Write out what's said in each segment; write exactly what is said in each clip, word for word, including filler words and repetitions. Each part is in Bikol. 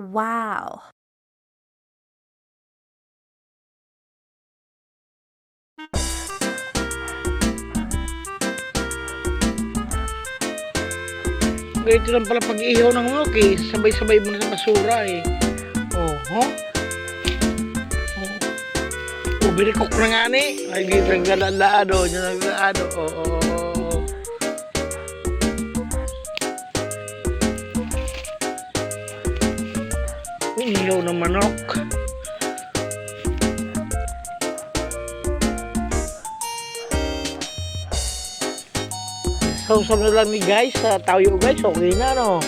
Wow! Ganito lang pala pag-iihaw ng manok eh. Sabay-sabay mo na sa basura eh. Oh, ho? Oh. Ubirikok na nga ni. Ay, di naglalado. Di naglalado. Oo, oo, oo. Inihaw na manok. Sawsaw na lang ni guys sa tayo guys. Okay na, no?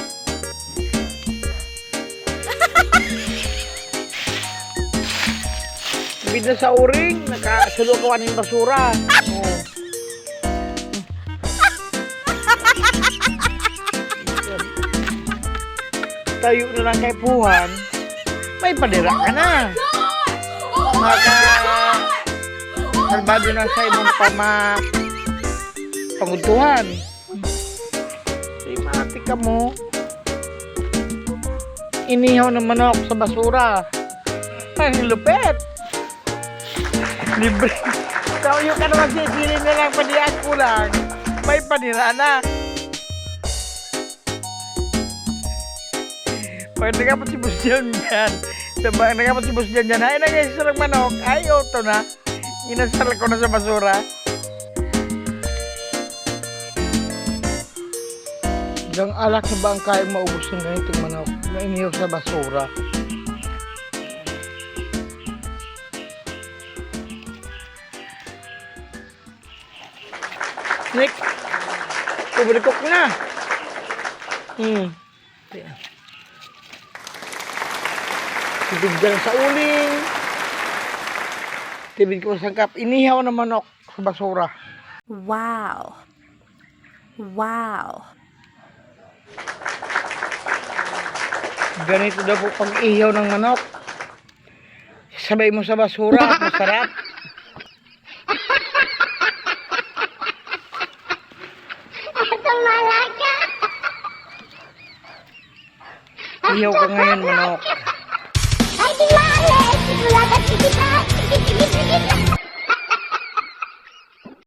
Bida sa uring, nakasulo ko aning basura. Oh. Tayo na lang kay Puhan. May padira ka na. Maka salbado na sa imong pama pangudtuhan. Ay, mati ka mo. Inihaw na manok sa basura. Ang lupet. Libre. Kauyo ka naman, sisili na lang, padias ko lang. May panira na. Pag nakapot si Boss John dyan, sa ba, nakapot si Boss John dyan, ay, nag-extra manok, ay, oto na. Inasal ko na sa basura. Diyan alak na ba ang kayang maubos ng ganitong manok na inihaw sa basura? Nick, overcook na. Hmm. Tibig dyan sa uling. Tibig ko sa sangkap. Inihaw na manok sa basura. Wow! Wow! Ganito daw po pag-ihaw ng manok. Sabay mo sa basura, masarap. Ihaw ka ngayon, manok. Ay, di mali! Wala ka, sige pa! Sige, sige, sige!